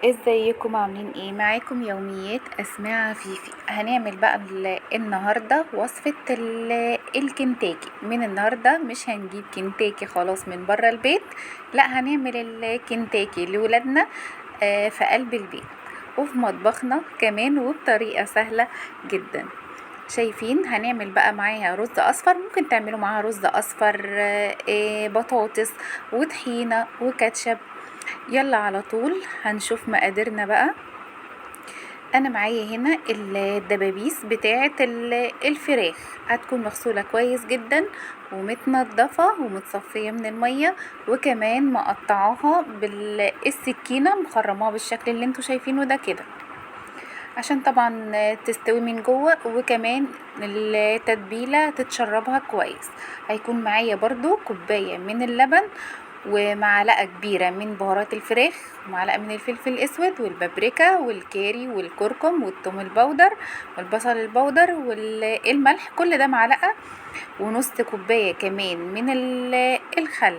ازيكم عاملين ايه؟ معاكم يوميات اسماء عفيفي. هنعمل بقى النهارده وصفه الكنتاكي. من النهارده مش هنجيب كنتاكي خلاص من بره البيت، لا هنعمل الكنتاكي لولادنا في قلب البيت وفي مطبخنا كمان، وبطريقة سهلة جدا. شايفين هنعمل بقى معاها رز اصفر، ممكن تعملوا معاها رز اصفر، بطاطس وطحينه وكاتشب. يلا على طول هنشوف مقاديرنا بقى. انا معايا هنا الدبابيس بتاعه الفراخ، هتكون مغسوله كويس جدا ومتنضفه ومتصفيه من المية، وكمان مقطعاها بالسكينة، مخرماها بالشكل اللي انتوا شايفينه ده كده، عشان طبعا تستوي من جوه، وكمان التتبيله تتشربها كويس. هيكون معايا برضو كوباية من اللبن، ومعلقة كبيرة من بهارات الفراخ، ومعلقة من الفلفل الاسود والبابريكا والكاري والكركم والثوم البودر والبصل البودر والملح، كل ده معلقه، ونص كوباية كمان من الخل.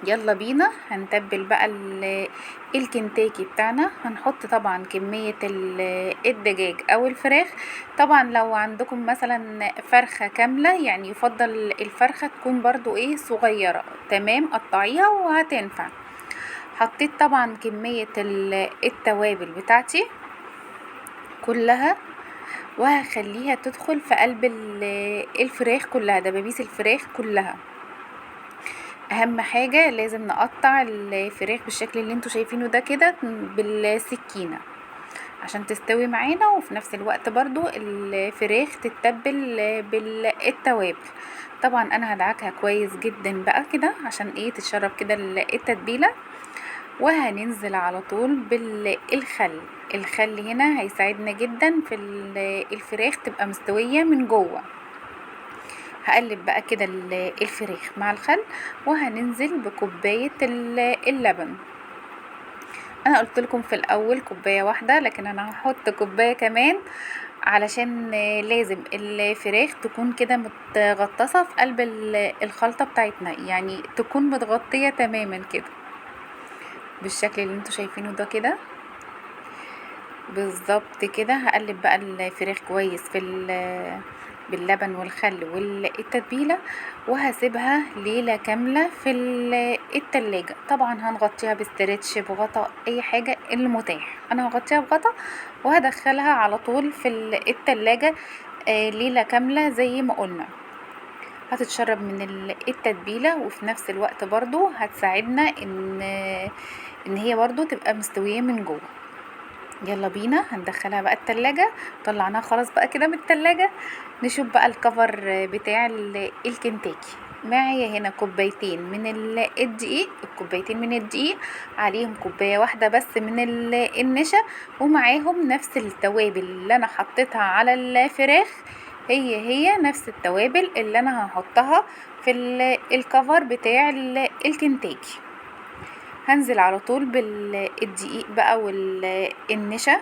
يلا بينا هنتبل بقى الكنتاكي بتاعنا. هنحط طبعا كمية الدجاج او الفراخ. طبعا لو عندكم مثلا فرخة كاملة، يفضل الفرخة تكون برضو صغيرة، تمام، قطعيها وهتنفع. حطيت طبعا كمية التوابل بتاعتي كلها، وهخليها تدخل في قلب الفراخ كلها، دبابيس الفراخ كلها. اهم حاجة لازم نقطع الفراخ بالشكل اللي انتوا شايفينه ده كده بالسكينة عشان تستوي معانا، وفي نفس الوقت برضو الفراخ تتبل بالتوابل. طبعا انا هدعكها كويس جدا بقى كده عشان تتشرب كده التتبيلة. وهننزل على طول بالخل. الخل هنا هيساعدنا جدا في الفراخ تبقى مستوية من جوه. هقلب بقى كده الفراخ مع الخل، وهننزل بكوباية اللبن. انا قلت لكم في الاول كوباية واحدة، لكن انا هحط كوباية كمان علشان لازم الفراخ تكون كده متغطسة في قلب الخلطة بتاعتنا، يعني تكون متغطية تماما كده بالشكل اللي انتوا شايفينه ده كده بالظبط كده. هقلب بقى الفراخ كويس باللبن والخل والتتبيلة، وهسيبها ليلة كاملة في التلاجة. طبعا هنغطيها باسترتش، بغطا، اي حاجة المتاح. انا هغطيها بغطا وهدخلها على طول في التلاجة، ليلة كاملة زي ما قلنا. هتتشرب من التتبيلة، وفي نفس الوقت برضو هتساعدنا ان هي برضو تبقى مستوية من جوه. يلا بينا هندخلها بقى التلاجة. طلعناها خلاص بقى كده من التلاجة. نشوف بقى الكفر بتاع الكنتاكي. معايا هنا كوبايتين من الدقيق، الكوبايتين من الدقيق عليهم كوباية واحدة بس من النشا، ومعاهم نفس التوابل اللي انا حطيتها على الفراخ، هي هي نفس التوابل اللي انا هحطها في الكفر بتاع الكنتاكي. هنزل على طول بالدقيق بقى والنشا.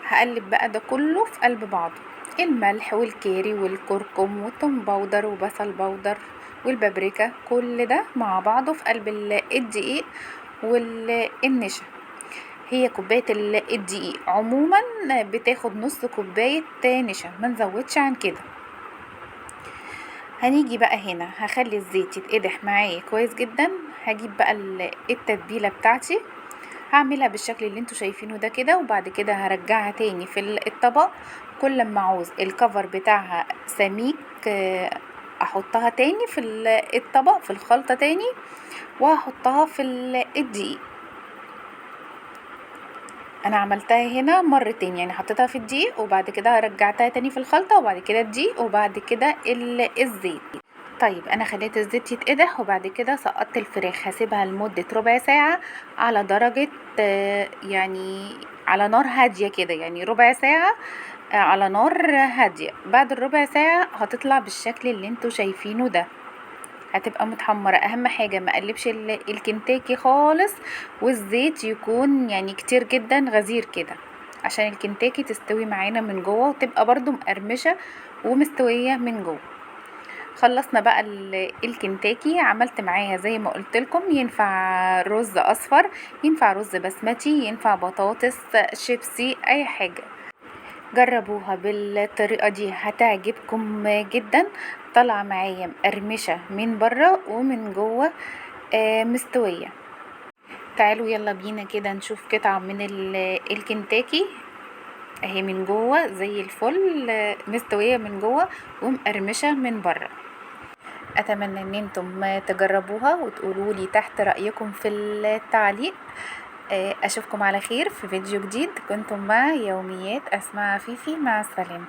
هقلب بقى ده كله في قلب بعضه، الملح والكاري والكركم والثوم باودر وبصل باودر والبابريكا، كل ده مع بعضه في قلب الدقيق والنشا. هي كوباية الدقيق عموما بتاخد نص كوباية نشا، ما نزودش عن كده. هنيجي بقى هنا هخلي الزيت يتقدح معايا كويس جدا. هجيب بقى التتبيلة بتاعتي، هعملها بالشكل اللي انتوا شايفينه ده كده، وبعد كده هرجعها تاني في الطبق. كل ما اعوز الكفر بتاعها سميك، احطها تاني في الطبق في الخلطة تاني، وهحطها في الدقيق. انا عملتها هنا مرتين، يعني حطيتها في الدقيق وبعد كده رجعتها تاني في الخلطة، وبعد كده الدقيق، وبعد كده الزيت. انا خليت الزيت يتقدح، وبعد كده سقطت الفراخ. هسيبها لمدة ربع ساعة على درجة، يعني على نار هادية كده، يعني ربع ساعة، على نار هادية. بعد الربع ساعة هتطلع بالشكل اللي انتوا شايفينه ده، هتبقى متحمرة. اهم حاجة ما اقلبش الكنتاكي خالص، والزيت يكون كتير جدا غزير كده عشان الكنتاكي تستوي معانا من جوه وتبقى برضو مقرمشة ومستوية من جوه. خلصنا بقى الكنتاكي، عملت معاها زي ما قلت لكم ينفع رز اصفر، ينفع رز بسمتي، ينفع بطاطس شيبسي، اي حاجة. جربوها بالطريقة دي هتعجبكم جدا. طالعه معايا مقرمشه من بره ومن جوه، مستوية. تعالوا يلا بينا كده نشوف قطعه من الكنتاكي. اهي من جوه زي الفل، مستوية من جوه ومقرمشه من بره. اتمنى ان انتم تجربوها وتقولوا لي تحت رايكم في التعليق. اشوفكم على خير في فيديو جديد. كنتم مع يوميات اسماء عفيفي. مع السلامة.